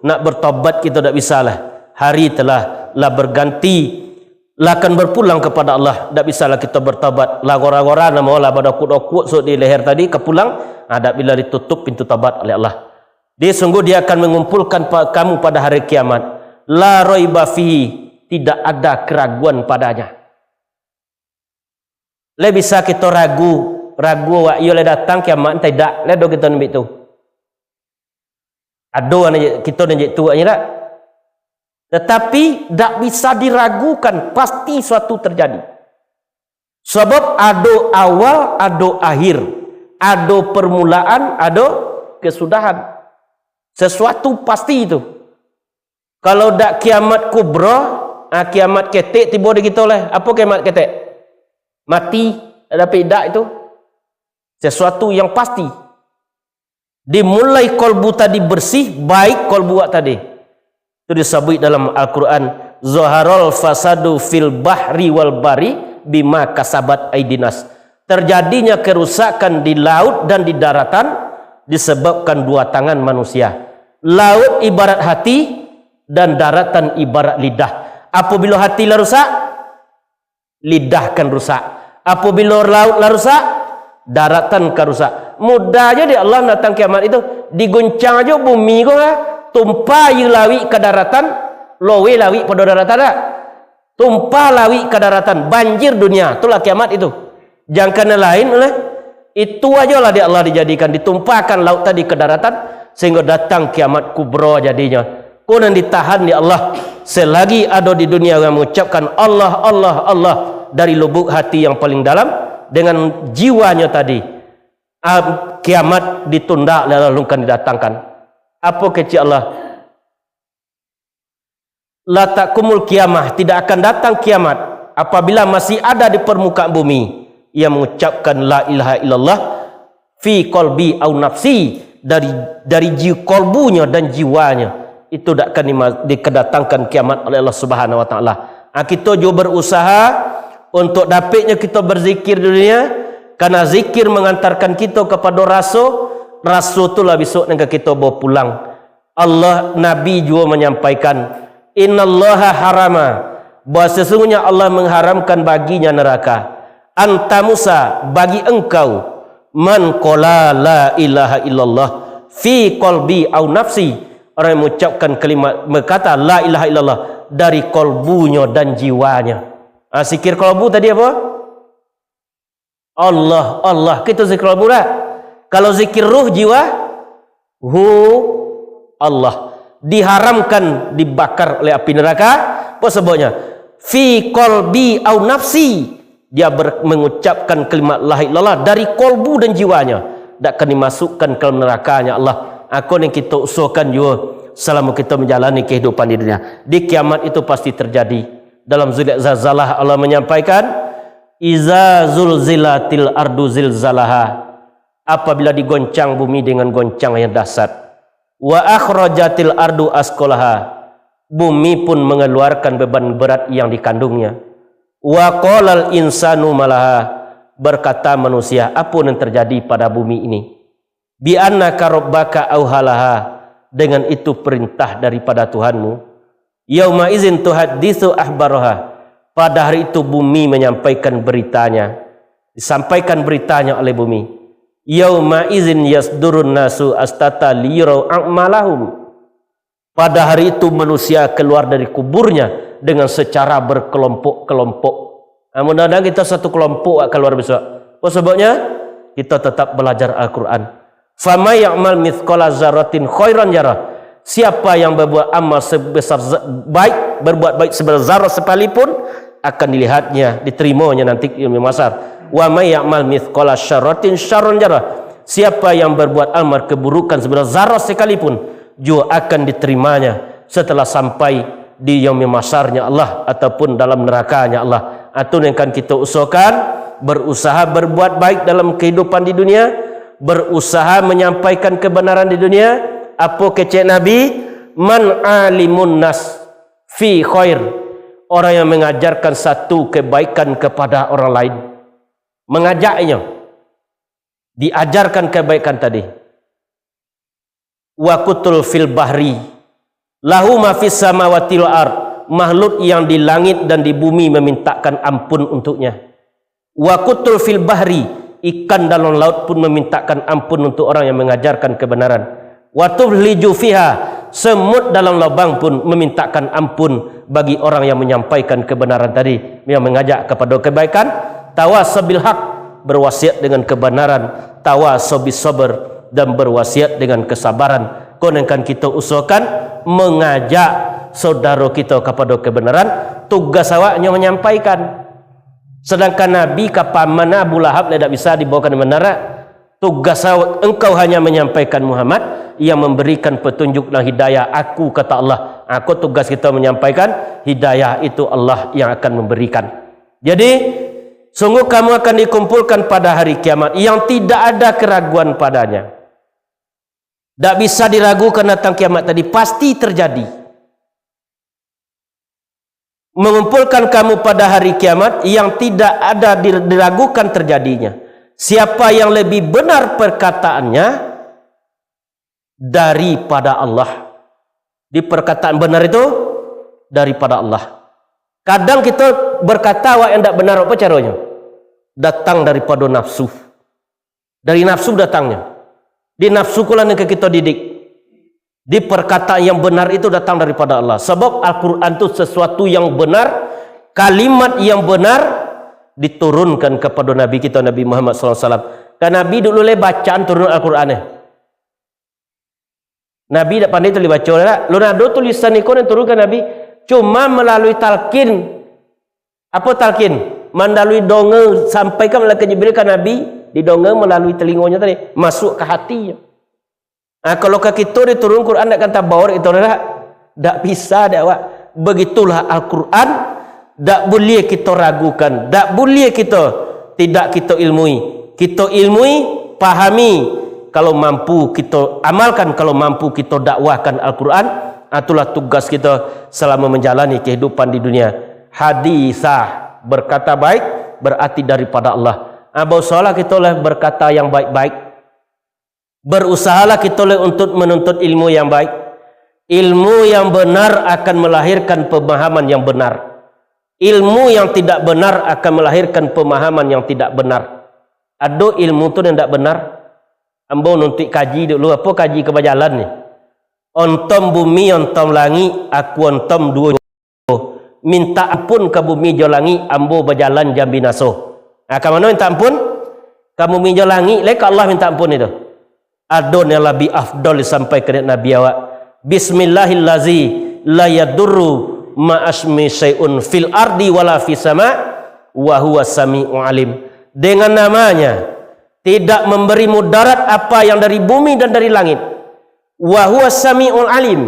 Nak bertobat kito dak bisa lah. Hari telah lah berganti, lah akan berpulang kepada Allah, dak bisalah kito bertobat. Lah gora-gora namo lah badokuk-dokuk sok di leher tadi ka pulang, ha, dak bilo ditutup pintu tobat oleh Allah. Dia sungguh Dia akan mengumpulkan pa-, kamu pada hari kiamat. La raiba fihi, tidak ada keraguan padanya. Lai bisa kito ragu, ragu awak iyo lai datang kiamat, entah idak, lai ado kito nambik tu. Ado nan je-, kito nan je tu awaknyo dak? Tetapi dak bisa diragukan, pasti suatu terjadi. Sabab ado awal, ado akhir, ado permulaan, ado kesudahan. Sesuatu pasti itu. Kalau dak kiamat kubro, ah, kiamat ketek tibo di kito lai. Apo kiamat ketek? Mati, dak dapek idak itu. Sesuatu yang pasti. Dimulai kolbu tadi bersih, baik kolbu awak tadi. Itu disabuik dalam Al-Quran, "Zaharul fasadu fil bahri wal bari bima kasabat aidinas." Terjadinya kerusakan di laut dan di daratan disebabkan dua tangan manusia. Laut ibarat hati dan daratan ibarat lidah. Apabila hati lah rusak, lidah kan rusak. Apabila laut lah rusak, daratan kan rusak. Mudah aja dek Allah natang kiamat itu. Diguncang aja bumi ko, ha, tumpah aia lawik ka daratan, loweh lawik pado daratan dak? Tumpah lawik ka daratan, banjir dunia, itulah kiamat itu. Jangka nan lain, oleh itu ajolah dek Allah dijadikan, ditumpahkan laut tadi ka daratan, sehingga datang kiamat kubro jadinyo. Ko nan ditahan dek Allah, selagi ado di dunia urang mengucapkan Allah, Allah, Allah, dari lubuk hati yang paling dalam, dengan jiwanya tadi, ah, kiamat ditunda, lalu kan didatangkan. Apo kecek Allah? La takumul kiamah, tidak akan datang kiamat apabila masih ada di permukaan bumi yang mengucapkan la ilaha illallah fi qalbi au nafsi, dari, dari ji-, kolbunya dan jiwanya, itu dak akan dima-, dikedatangkan kiamat oleh Allah Subhanahu wa Taala. Ah, kito juo berusaha untuk dapiknyo kito berzikir di dunia, karena zikir mengantarkan kito kepada raso, raso tu lah besok nan ka kito bawa pulang. Allah, Nabi juo manyampaikan, "Innallaha harama, bahwa sesungguhnya Allah mengharamkan baginya neraka, antamusa, bagi engkau, man qala la ilaha illallah fi qalbi au nafsi, orang yang mengucapkan kalimat, berkata la ilaha illallah dari kolbunyo dan jiwanya." Ah, zikir kolbu tadi apa? Allah, Allah. Kito zikir kalbu dak? Kalau zikir ruh, jiwa, hu, Allah. Diharamkan dibakar oleh api neraka. Apa sababnya? Fi qalbi au nafsi. Dia ber-, mengucapkan kalimat la ilaha illallah dari kolbu dan jiwanya. Dak akan dimasukkan ke dalam nerakanya Allah. Ako yang kita usahakan juga selama kita menjalani kehidupan di dunia. Di kiamat itu pasti terjadi. Dalam surat Zalzalah, Allah menyampaikan, "Iza zulzilatil ardu zilzalaha." Apabila digoncang bumi dengan goncang yang dahsyat. "Wa akhrajatil ardu asqalaha." Bumi pun mengeluarkan beban berat yang dikandungnya. "Wa qalal insanu malaha." Berkata manusia, "Apa yang terjadi pada bumi ini?" "Bi anna rabbaka auhalaha." Dengan itu perintah daripada Tuhanmu. "Yauma izin tuhaddisu akhbaraha." Pada hari itu bumi menyampaikan beritanya. Disampaikan beritanya oleh bumi. "Yauma izin yasdurun nasu astata liyurau a'malahum." Pada hari itu manusia keluar dari kuburnya dengan secara berkelompok-kelompok. Nah, mudah-mudahan kita satu kelompok keluar besok. Apa sebabnya? Kita tetap belajar Al-Quran. "Faman ya'mal mithqala zarratin khairan yarah." Siapa yang berbuat amal sebesar za-, baik, berbuat baik sebesar zarah sekalipun, akan dilihatnya, diterimanya nanti di yaumil mahsyar. "Wa man ya'mal mithqala syarratin syarran yarah." Siapa yang berbuat amal keburukan sebesar zarah sekalipun, juga akan diterimanya setelah sampai di yaumil mahsyarnya Allah ataupun dalam nerakanya Allah. Itu yang akan kita usahakan, berusaha berbuat baik dalam kehidupan di dunia, berusaha menyampaikan kebenaran di dunia. Apa kecek Nabi? "Man alimun nas fi khair." Orang yang mengajarkan satu kebaikan kepada orang lain. Mengajaknya. Diajarkan kebaikan tadi. "Wa kutul fil bahri, lahu ma fis samawati wal ard." Makhluk yang di langit dan di bumi memintakan ampun untuknya. "Wa kutul fil bahri," ikan dalam laut pun memintakan ampun untuk orang yang mengajarkan kebenaran. "Wa tuhliju fiha," semut dalam lubang pun memintakan ampun bagi orang yang menyampaikan kebenaran tadi, yang mengajak kepada kebaikan. "Tawasaw bil haq," berwasiat dengan kebenaran. "Tawasaw bis sabr," dan berwasiat dengan kesabaran. Ko nan kan kita usahakan, mengajak saudara kita kepada kebenaran, tugas awak hanyo menyampaikan. Sedangkan Nabi ka paman Abu Lahab lah dak bisa dibawakan kebenaran. Tugas awak, engkau hanya menyampaikan Muhammad, yang memberikan petunjuk dan hidayah aku, kata Allah. Aku tugas kita menyampaikan, hidayah itu Allah yang akan memberikan. Jadi, sungguh kamu akan dikumpulkan pada hari kiamat yang tidak ada keraguan padanya. Dak bisa diragukan datang kiamat tadi, pasti terjadi. Mengumpulkan kamu pada hari kiamat yang tidak ada dir-, diragukan terjadinya. Siapa yang lebih benar perkataannya daripada Allah? Di perkataan benar itu daripada Allah. Kadang kita berkata awak yang tidak benar, apa caranya? Datang daripada nafsu. Dari nafsu datangnya. Di nafsu kulah nan ka kita didik. Di perkataan yang benar itu datang daripada Allah. Sebab Al-Quran tu sesuatu yang benar, kalimat yang benar diturunkan kepada Nabi kita, Nabi Muhammad sallallahu alaihi wasallam. Kan Nabi dulu lai bacaan turun Al-Quran eh. Nabi dak pandai tulis baco dak. Lun ado tulisan iko nan turunkan Nabi. Cuma melalui talqin. Apa talqin? Mandalui donga, sampaikan malaikat Jibril ka Nabi, didonga malalui talingonyo tadi, masuak ka hatinyo. Ah, kalau ka kito diturun Quran, dak kan tabawa dek kito dak? Dak bisa dek awak. Begitulah Al-Quran, dak buliah kito ragukan, dak buliah kito tidak kito ilmui. Kito ilmui, pahami, kalau mampu kito amalkan, kalau mampu kito dakwahkan Al-Quran, ah, itulah tugas kito selama menjalani kehidupan di dunia. Hadisah, berkata baik, berarti daripada Allah. Ah, bausahalah kito lah berkata yang baik-baik. Berusahalah kito leh untuk menuntut ilmu yang baik. Ilmu yang benar akan melahirkan pemahaman yang benar. Ilmu yang tidak benar akan melahirkan pemahaman yang tidak benar. Ado ilmu tu yang tidak benar, ambo nuntuik kaji dulu, apo kaji ka bajalan ni? Ontom bumi, ontom langik, aku ontom duo. Mintak ampun ka bumi jo langik, ambo bajalan jam binaso. Nah, ka mano mintak ampun? Ka bumi jo langik, lai ka Allah mintak ampun itu. Ado nan labiah afdol disampaikan dek Nabi awak. Bismillahillazi la yadurru ma'asmi syai'un fil ardi wala fis sama, wa huwa sami'un alim. Dengan namanya, tidak memberi mudarat apa yang dari bumi dan dari langit. Wa huwa sami'un alim.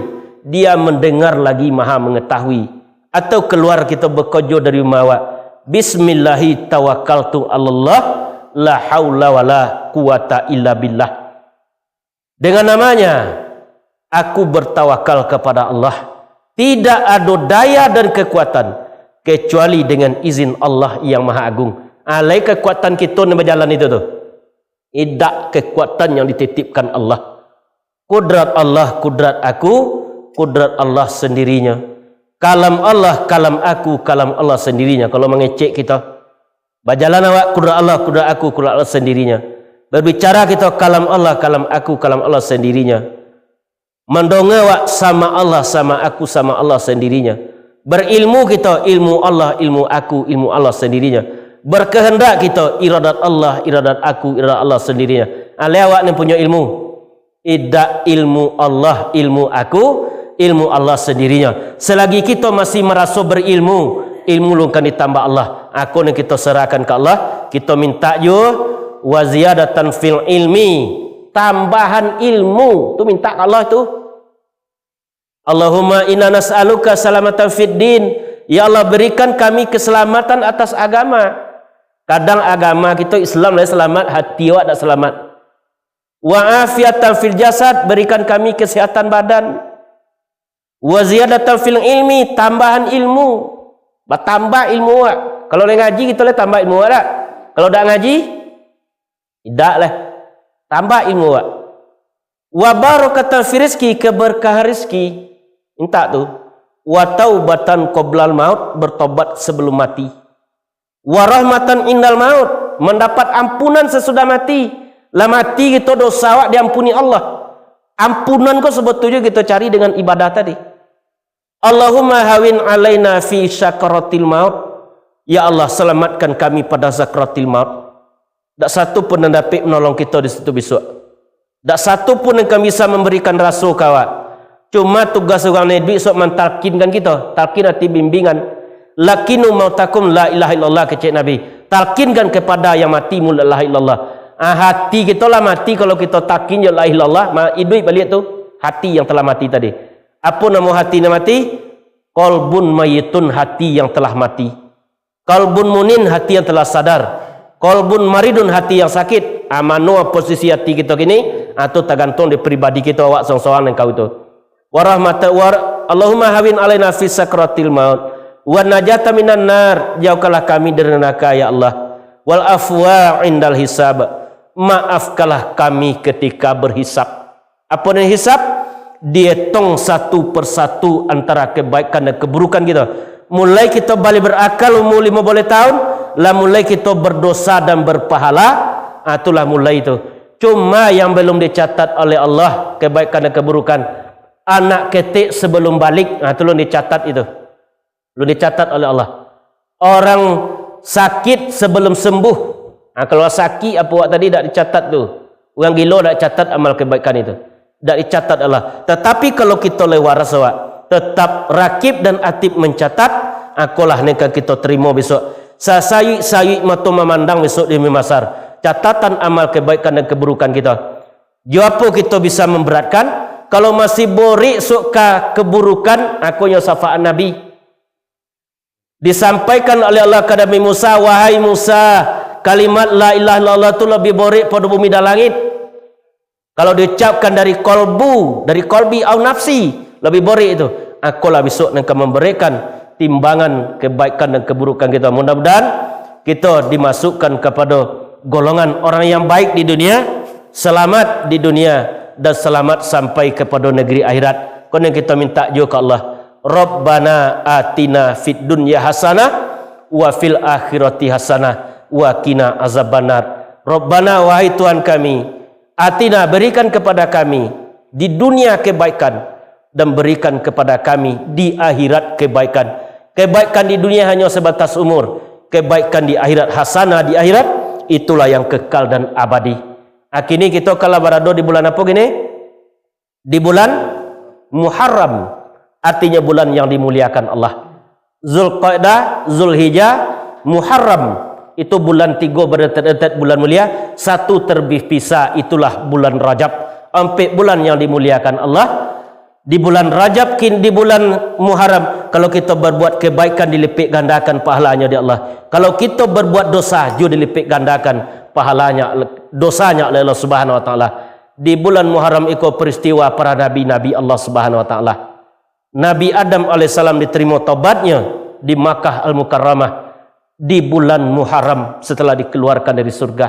Dia mendengar lagi Maha Mengetahui. Atau keluar kito bekojo dari rumah awak. Bismillahi tawakkaltu alallah, la haula wala quwata illa billah. Dengan namanya, aku bertawakal kepada Allah. Tidak ado daya dan kekuatan kecuali dengan izin Allah yang Maha Agung. Alai kekuatan kito ni bajalan itu tu. Idak kekuatan yang dititipkan Allah. Kudrat Allah, kudrat aku, kudrat Allah sendirinya. Kalam Allah, kalam aku, kalam Allah sendirinya. Kalau mangecek kito, bajalan awak, kudrat Allah, kudrat aku, kudrat Allah sendirinya. Berbicara kito, kalam Allah, kalam aku, kalam Allah sendirinya. Mandonga awak, sama Allah, sama aku, sama Allah sendirinya. Berilmu kito, ilmu Allah, ilmu aku, ilmu Allah sendirinya. Berkehendak kito, iradat Allah, iradat aku, iradat Allah sendirinya. Alai awak nan punyo ilmu. Idak, ilmu Allah, ilmu aku, ilmu Allah sendirinya. Selagi kito masih maraso berilmu, ilmu lun kan ditambah Allah. Ako nan kito serahkan ka Allah, kito mintak juo, wa ziyadatan fil ilmi, tambahan ilmu tu mintak ka Allah tu. Allahumma inna nas'aluka salamatan fid din. Ya Allah, berikan kami keselamatan atas agama. Kadang agama kito Islam lah selamat, hati awak dak selamat. Wa afiatan fil jasad, berikan kami kesehatan badan. Wa ziyadatan fil ilmi, tambahan ilmu. Batambah ilmu awak. Kalau lai ngaji, kito lai tambah ilmu awak dak? Kalau dak ngaji, idak lah. Tambah ilmu awak. Wa barakatan fi rizki, keberkahan rizki. Mintak tu. Wa taubatan qoblal maut, bertobat sebelum mati. Wa rahmatan indal maut, mendapat ampunan sesudah mati. Lah mati kito, dosa awak diampuni Allah. Ampunan ko sebetulnyo kito cari dengan ibadah tadi. Allahumma hawin alaina fi sakaratil maut. Ya Allah, selamatkan kami pada sakaratil maut. Dak satu pun nan dapek manolong kito di situ bisuak. Dak satu pun nan ka bisa mambarikan raso ka awak. Cuma tugas urang nan iduik sok mantalkinkan kito, talkin arti bimbingan. "Lakinu mautakum la ilaha illallah," kecek Nabi. "Talkinkan kepada yang mati mu la ilaha illallah." Ah, hati kito lah mati kalau kito talkin jo la ilaha illallah, ma-, iduik baliak tu hati yang telah mati tadi. Apo namo hati nan mati? Qalbun mayitun, hati yang telah mati. Qalbun munin, hati yang telah sadar. Qalbun maridun, hati yang sakit. Ah, mano posisi hati kito kini? Ah, tu tagantuang di pribadi kito, awak sorang-sorang nan kau tu. Warahmata-, war-, Allahumma hawin alaina fi sakratil maut. Wa najata minan nar, jauhkanlah kami dari neraka, ya Allah. Wal afwa indal hisab, maafkanlah kami ketika berhisab. Apo nan hisab? Dietong satu persatu antara kebaikan dan keburukan kito. Mulai kito baleh berakal umur limo baleh taun, lah mulai kito berdosa dan berpahala, ah, tu lah mulai tu. Cuma yang belum dicatat oleh Allah, kebaikan dan keburukan. Anak ketek sebelum balig, ah, tu lun dicatat itu. Lun dicatat oleh Allah. Orang sakit sebelum sembuh. Ha, kalau sakik apo awak tadi dak dicatat tu. Urang gilo dak catat amal kebaikan itu. Dak dicatat Allah. Tetapi kalau kito lai waras awak, tetap rakib dan atid mencatat, akolah nan ka kito terimo besok. Sasayuik-sayuik mato mamandang besok di Mahsyar. Catatan amal kebaikan dan keburukan kita. Jo apo kito bisa mambaratkan? Kalau masih borek sok ka keburukan, akonyo syafaat Nabi. Disampaikan oleh Allah ka Nabi Musa, "Wahai Musa, kalimat la ilaha illallah tu labiah borek pado bumi dan langit." Kalau diucapkan dari kolbu, dari kolbi au nafsi, labiah borek itu. Akolah besok nan ka mambaratkan timbangan kebaikan dan keburukan kita. Mudah-mudahan kita dimasukkan kepada golongan orang yang baik di dunia, selamat di dunia, dan selamat sampai kepada negeri akhirat. Ko nan kita minta juga ka Allah. Rabbana atina fid dunya hasanah wa fil akhirati hasanah wa qina azabannar. Rabbana, wahai Tuhan kami, atina, berikan kepada kami di dunia kebaikan, dan berikan kepada kami di akhirat kebaikan. Kebaikan di dunia hanya sebatas umur, kebaikan di akhirat, hasanah di akhirat, itulah yang kekal dan abadi. Kini kita kalau barado di bulan apa kini? Di bulan Muharram, artinya bulan yang dimuliakan Allah. Zulqa'dah, Zulhijjah, Muharram, itu bulan tigo baratat-atat bulan mulia, satu terpisah, itulah bulan Rajab. Ampek bulan yang dimuliakan Allah. Di bulan Rajab, kin-, di bulan Muharram, kalau kita berbuat kebaikan, dilipik gandakan pahalanya di Allah. Kalau kita berbuat dosa, juga dilipik gandakan pahalanya, dosanya oleh Allah Subhanahu wa Taala. Di bulan Muharram iko peristiwa para nabi-nabi Allah Subhanahu wa Taala. Nabi Adam alaihissalam diterima tobatnya di Makkah Al-Mukarramah di bulan Muharram setelah dikeluarkan dari surga.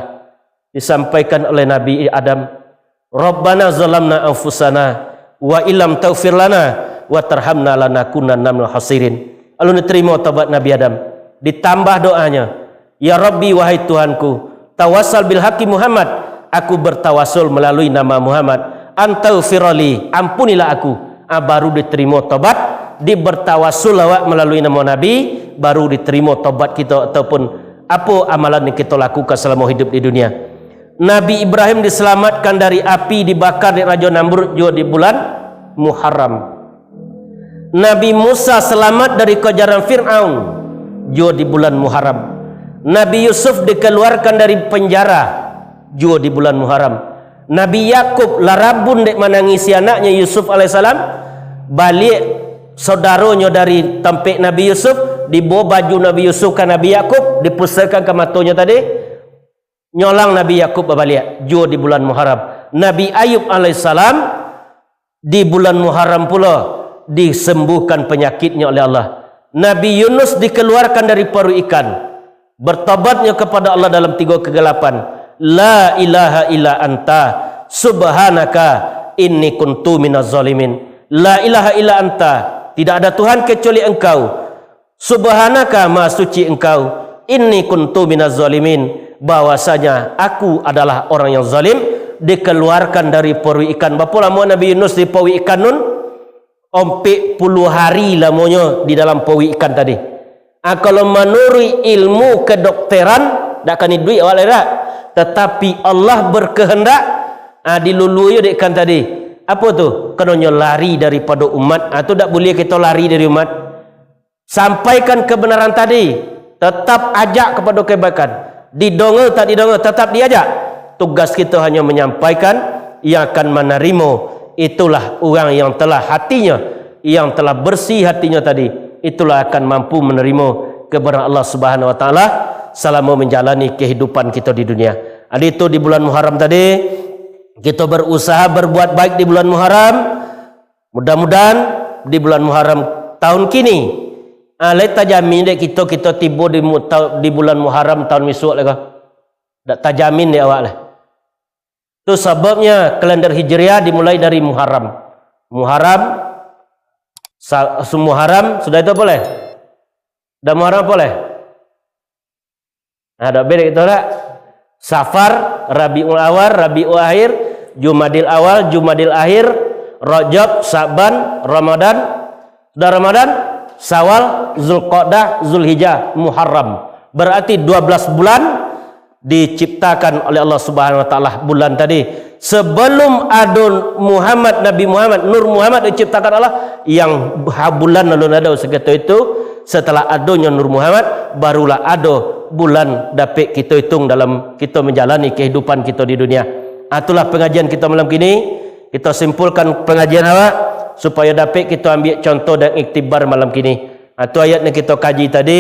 Disampaikan oleh Nabi Adam, "Rabbana zalamna anfusana wa illam taghfir lana wa tarhamna lanakunanna minal khasirin." Lalu diterima tobat Nabi Adam. Ditambah doanya, "Ya Rabbi, wahai Tuhanku, tawassal bil haqqi Muhammad, aku bertawasul melalui nama Muhammad, antaghfirali, ampunilah aku." Ah, baru diterima tobat, di bertawasul awak melalui nama Nabi, baru diterima tobat kita ataupun apa amalan yang kita lakukan selama hidup di dunia. Nabi Ibrahim diselamatkan dari api dibakar dek Rajo Namrud juo di bulan Muharram. Nabi Musa selamat dari kejaran Fir'aun juo di bulan Muharram. Nabi Yusuf dikeluarkan dari penjara juo di bulan Muharram. Nabi Yakub lah rabun dek manangisi anaknyo Yusuf alaihissalam, baliak saudaronyo dari tampek Nabi Yusuf, dibawa baju Nabi Yusuf ka Nabi Yakub, dipusakan ka matonyo tadi, nyolang Nabi Yakub babaliak juo di bulan Muharram. Nabi Ayub alaihissalam di bulan Muharram pulo disembuhkan penyakitnya oleh Allah. Nabi Yunus dikeluarkan dari paruik ikan. Bertobatnya kepada Allah dalam tiga kegelapan. "La ilaha illa anta, subhanaka, inni kuntu minaz zalimin." "La ilaha illa anta, tidak ada Tuhan kecuali Engkau. Subhanaka, maha suci Engkau. Inni kuntu minaz zalimin, bahwasanya aku adalah orang yang zalim." Dikeluarkan dari paruik ikan. Bapo lamo Nabi Yunus di paruik ikan nun? Ompek puluah hari lamonyo di dalam paruik ikan tadi. Ah, kalau manuruik ilmu kedokteran, dak kan iduik awak lai dak. Tetapi Allah berkehendak, ah, diluluah jo dek ikan tadi. Apo tu? Kanonyo lari daripado umat. Ah, tu dak buliah kito lari dari umat. Sampaikan kebenaran tadi, tetap ajak kepada kebaikan. Didonga tak didonga, tetap diajak. Tugas kita hanya menyampaikan, yang akan menerima, itulah orang yang telah hatinya, yang telah bersih hatinya tadi, itulah akan mampu menerima kebenaran Allah Subhanahu wa Taala selama menjalani kehidupan kita di dunia. Jadi itu di bulan Muharram tadi, kita berusaha berbuat baik di bulan Muharram. Mudah-mudahan di bulan Muharram tahun kini, ah, lai tajamin dek kito, kito tibo di mu-, tau-, di bulan Muharram tahun bisuak lai ko. Dak tajamin dek awak lai. Tu sababnya kalender Hijriah dimulai dari Muharram. Muharram, sa-, su-, Muharram, sudah itu apo lai? Dah Muharram apo lai? Nah, dak beda gitu dak? Safar, Rabiul Awal, Rabiul Akhir, Jumadil Awal, Jumadil Akhir, Rajab, Sa'ban, Ramadan, sudah Ramadan, Syawal, Zulqa'dah, Zulhijjah, Muharram. Berarti dua belas bulan diciptakan oleh Allah Subhanahu wa Taala bulan tadi. Sebelum ado Muhammad, Nabi Muhammad, Nur Muhammad diciptakan Allah, yang ha-, bulan alun ado saketo itu, Setelah adonyo Nur Muhammad, barulah ado bulan dapek kito itung dalam kito manjalani kahidupan kito di dunia. Ah, itulah pangajian kito malam kini. Kito simpulkan pangajian awak, supayo dapek kito ambiak contoh dan iktibar malam kini. Ah, tu ayat nan kito kaji tadi,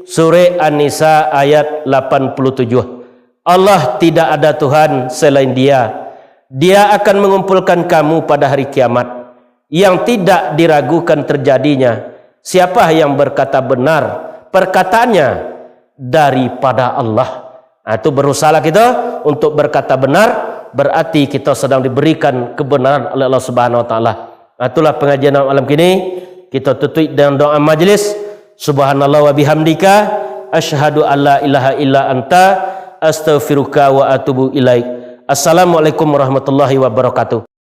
Surah An-Nisa ayat lapan puluh tujuh. Allah tidak ada Tuhan selain Dia. Dia akan mengumpulkan kamu pada hari kiamat, yang tidak diragukan terjadinya. Siapa yang berkata benar, perkataannya daripada Allah. Nah, itu berusahalah kita untuk berkata benar, berarti kita sedang diberikan kebenaran oleh Allah Subhanahu Wa Taala. Nah, itulah pangajian malam kini. Kita tutup dengan doa majlis. Subhanallah wa bihamdika, asyhadu alla ilaha illa anta, astaghfiruka wa atubu ilaik. Assalamualaikum warahmatullahi wabarakatuh.